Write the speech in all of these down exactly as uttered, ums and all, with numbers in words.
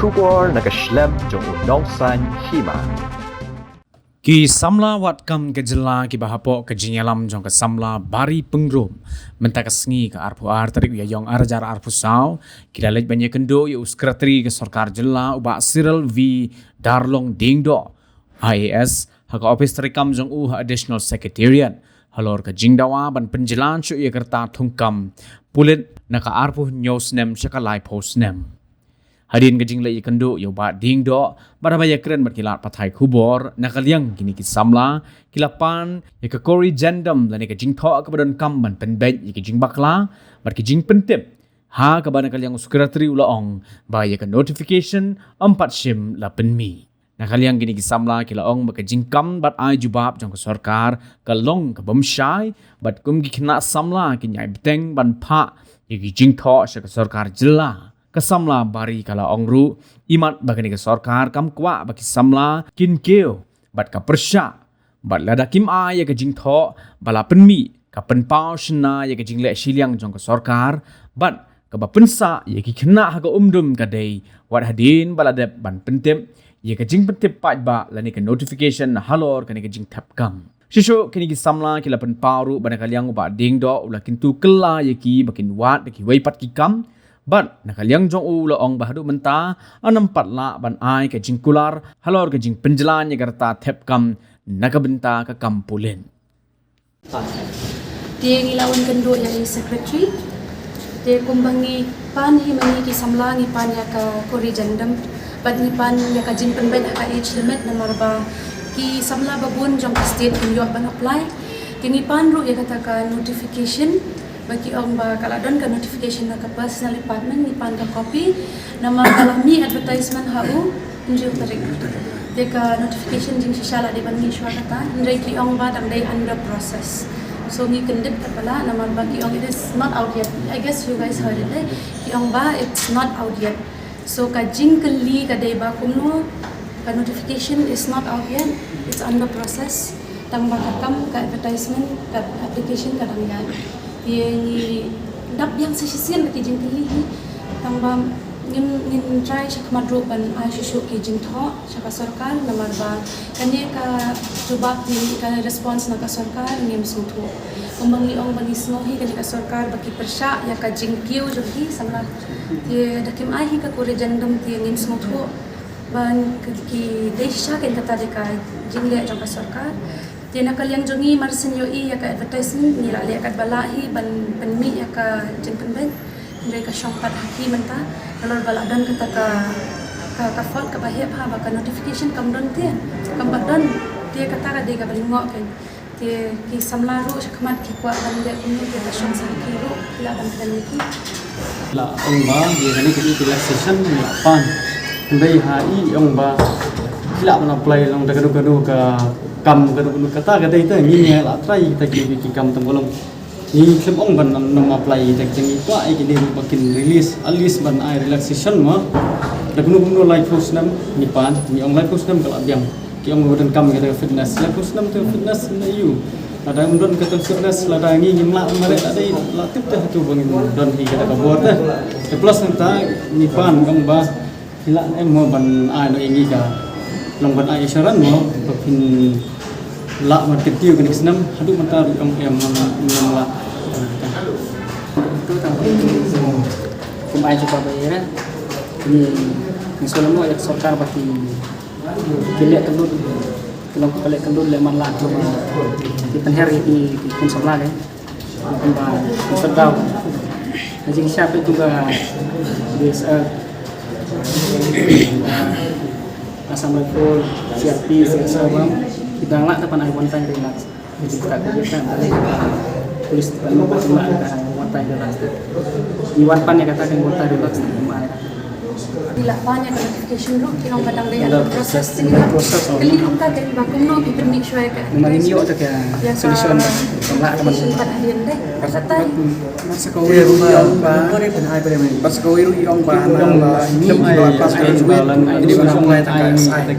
Khubor na ka shlem jong u Nongsaiñ Hima. Ki samla wad kam ka jylla kiba hapoh ka jingïalam jong ka samla Bari Pyngrope mynta ka sngi ka arphew ar tarik u Ïaïong ar hajar arphew saw ki la leit ban ïakynduh ïa u Secretary ka Sorkar Jylla u Bah Cyril V Darlong Diengdoh, I A S, ha ka ophis treikam jong u ha Additional Secretariat halor ka jingdawa ban pynjlan shuh ïa ka rta thungkam pulit na ka arphew hynñiew snem sha ka laiphew snem. Hadien ka jingleit ïakynduh ïa u Bah Diengdoh bad haba ïakren bad ki lad pathai khubor, na ka liang kine ki samla ki la pan ïa ka corrigendum lane ka jingthoh kaba donkam ban pynbeit ïa ka jingbakla bad ka jingpyntip, ha kaba na ka liang u Secretary u la ong ba ïa ka notification ym pat shym la pynmih. Na ka liang kine ki samla ki la ong ba ka jingkam bad ai jubab jong ka sorkar ka long ka bym shai, bad kum ki khynnah samla kin ïai bteng ban phah ïa ki jingthoh sha ka sorkar jylla. Ka samla Bari ka la ong ruh, imat ba kane ka sorkar kam kwah ba ki samla kin kiew bad ka pyrshah, bad lada kim ai ïa ka jingthoh ba la pynmih, ka pynpaw shynna ïa ka jingleh shiliang jong ka sorkar, bad kaba pynsah ïa ki khynnah ha ka umdum ka dei wat hadien ba la dep ban pyntip ïa ka jingpyntip paidbah lane ka notification halor kane ka jingthep kam. Shisha kine ki samla ki la pynpaw ruh ba na ka liang u Bah Diengdoh u la kyntu kylla ïa ki ba kin wad da kiwei pat ki kam, bad na ka liang jong u u la ong ba haduh mynta yn ym pat lah ban ai ka jingkular halor ka jingpynjlan ïa ka rta thep kam na ka bynta ka kam pulit. Te ngi la wan kynduh ïa i secretary. Te kumba ngi pan hi ma ngi ki samla ngi pan ïa ka corrigendum. Bad ngi pan ïa ka jingpynbeit ha ka age limit namar ba ki samla ba bun jong ka state kim ïoh ban apply. Te ngi pan ruh ïa kata ka notification. Ba ki ong ba ka la don ka notification na ka personal department, ngi pan ka copy. Namar ka la mih advertisement ha u hynriew tarik. Te ka notification jingshisha la dei ban mih shuwa kata, hynrei ki ong ba dang dei under process. So ngi kyndit katba lah namar ba ki ong it is not out yet. I guess you guys heard it, eh? Ki ong ba it's not out yet. So ka jingkylli ka dei ba kumno, ka notification is not out yet. It's under process. Tang ba ka kam, ka advertisement, ka application ka dang ïaid. Te ngi dap biang sa shisien da ki jingkylli hi. Tang ba ngin, ngin try sha khmat ruh ban ai shuh shuh ki jingthoh sha ka sorkar namar ba kane ka jubab hi, ka response na ka sorkar ngim sngewthuh. Kumba ngi ong ba ngi sngew hi kane ka sorkar ba ki pyrshah ïa ka jingkiew jong ki samla. Te da kim ai hi ka corrigendum te ngim sngewthuh ban ki, ki dei shisha kein kata dei ka jingleh jong ka sorkar. Te na ka liang jong ngi mar syn ïohi ïa ka advertisement ngi la leh katba lah hi ban pynmih ïa ka jingpynbeit. Hynrei ka shong pat ha ki mynta nalor ba la don kata ka, ka, ka fault kaba heh bha ba ka notification kam don te. Kam pat don te kata ka dei kaba lyngngoh kein. Te ki samla ruh sha khmat ki kwah ban leh kumno te ka shong sa ha ki ruh ki lah ban kren ïa ki. La ong ba ïa kane ka relaxation la pan. Hynrei ha i ong ba ki lah ban apply long da kano kano ka kam, kano kano kata ka dei te ngi ngi la try kita ki ki kam tang ba long. Ngi khlem ong ban ym, ym apply kita ki, ngi kwah ïa ki dei ba kin release, at least ban ai relaxation mo. Da kano kano laiphew snem ngi pan, ngi ong laiphew snem ka la biang. Ki ong ba donkam kata ka fitness, laiphew snem te fitness na ïu. Lada ym don kata fitness, lada ngi ngim lah mareh, lada i lah tip te hato ba ngin don hi kata ka bor te. Te plus nangta ngi pan ong ba ki lah em mo ban ai noh ïa ngi ka long ban ai assurance mo ba phin lah ban kyntiew kane ka snem, haduh mynta ruh ong em ngam, ngam lah. Kum ai jubab ba ïa ngi, ngi sngewlem mo ïa ka sorkar ba ki ki leh kyndon, ki long ki leh kyndon leh man la ki pynher ïa ki, ki khun samla ki. Kumba ki shutdown. Na jingshisha peit kumba B S F, Assam Rifle, C R P, C S O bam ki dang lah te ban ai one time relax. Ki jingkyrkhu ïa ka police department ba kin lah ai one time relax. Ngi wan pan ïa kata ka one time relax. Ngi lah pan ïa ka notification ruh ki ong ba dang dei under process, te ngi lah kylli kumta te ba kumno ki pynmih shuwa ïa ka. Namar ngi ïoh ta ka solution ba lah ka ban solution pat hadien dei. Kata Bad sa kawei ruh i ong ba, bad sa kawei ruh i ong ba hana la ngi kiba la pass graduate ngi dei ban apply tang ka S I. Te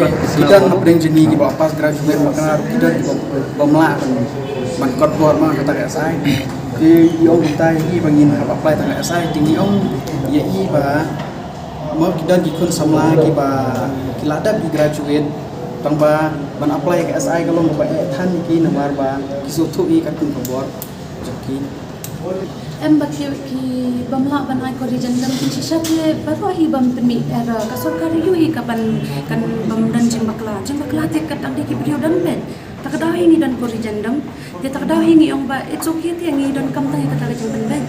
ki don hapdeng jong ngi kiba la pass graduate ma kane ruh ki don kiba bym lah ban kot bor ma kata ka S I. Te i ong kumta ïa i ba ngin hap apply tang ka S I, te ngi ong ïa i ba Mo ki don ki khun samla kiba ki la dep ki graduate tang ba ban apply ka S I ka long kaba eh than ki namar ba ki sngewthuh ïa ka khun ka bor jong ki. Em ba ki ki bym lah ban ai corrigendum kin shisha te baroh hi bym pynmih, eh, ka sorkar ïohi ka ban kan bym don jingbakla. Jingbakla te ka tang dei ki briew don beit. Ta ka daw hi ngi don corrigendum. Te ta ka daw hi ngi ong ba it's okay te ngi don kam tang ïa kata ka jingpynbeit.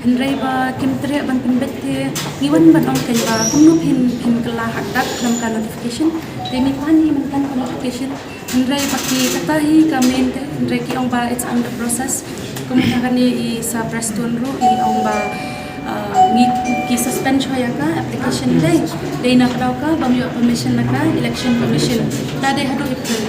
Hynrei ba kim treh ban pynbeit te ngi wan ban ong kein ba kumno phin phin kylla ha kata ka notification. Te ngi pan hi mynta ka notification. Hynrei ba ki kata hi ka main te hynrei ki ong ba it's under process. Kumta kane i sa Prestone ruh i ong ba, ah, ngi ki suspend shuwa ïa ka application dei. Dei na ka daw ka bym ïoh permission na ka election commission. Ta dei haduh April.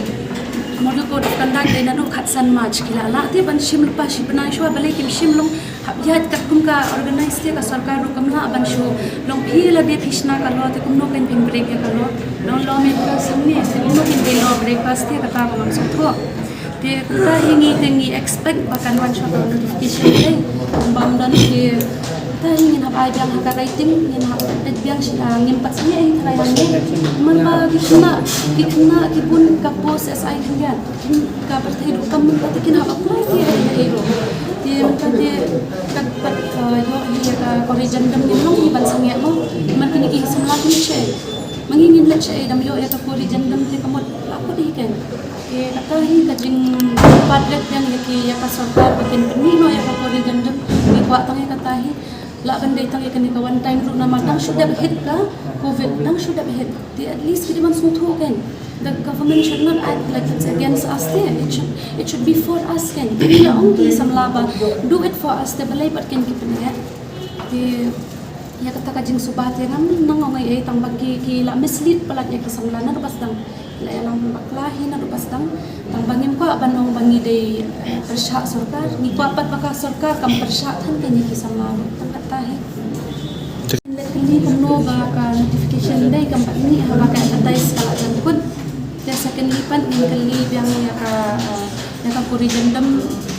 Model code of conduct dei naduh khatsan March ki la lah te ban shim lypa shi bnai shuwa balei kim shim long hap ïaid katkum ka organize te ka sorkar ruh kam lah ban shu long phi la dei phi shna ka law te kumno kan phin break ïa ka law. Long law makers ne te kumno kan dei law breakers te kata ba ngam sngewthuh. Te kata hi ngi te ngi expect ba kan wan shuwa ka notification te bam dan te ta hi ngin hap ai biang ha ka writing ngin hap ai biang shi ngim pat sngewthuh hi trai hangne. Man ba ki khynnah ki khynnah ki bun ka post S I khyndiat ka pyrthei ruh kam mynta te kin hap apply te ai ruh. Te mynta te kat pat ïoh hi ka corrigendum ngim long hi ban sangeh mo. Man kine ki samla kin shu ma ngi ngin leit sha ei dam ïoh ïa ka corrigendum te ka mut la kut hi kan. Te kata hi ka jingpatret biang ïa ki ïa ka sorkar ba kin pynmih noh ïa ka corrigendum. Ngi kwah tang ïa kata hi lah ban dei tang ïa kane ka one time ruh namar tang shu dep hit ka covid tang shu dep hit. Te at least ki dei ban sngewthuh kan. The government should not act like it's against us te. It should it should be for us kan. Ngi ïa ong ki samla ba do it for us te balei pat kan ki pyneh. Te ïa kata ka jingsuba te ngam nang ong ei ei tang ba ki ki la mislead palat ïa ki samla naduh ba sdang. La ïalam bakla hi naduh ba sdang tang ba ngim kwah ban ong ba ngi dei pyrshah sorkar ngi kwah pat ba ka sorkar kam pyrshah than kane ki samla ruh tang kata hi. Ngi kylli kumno ba ka notification dei kam pat ngi ha ba ka advertise ka la jan kut. Te secondly pat ngi kylli biang ïa ka ïa ka corrigendum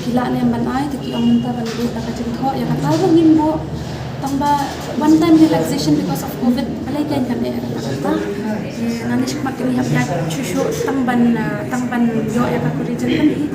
ki lah ne ban ai te ki ong mynta ban buh da ka jingthoh ïa kata ruh ngim buh. Tang ba one time relaxation because of covid balei kan kan eh kata kata. Te ngan ïa shikmat kane hap ïa shu shu tang ban tang ban ïoh ïa ka corrigendum hi.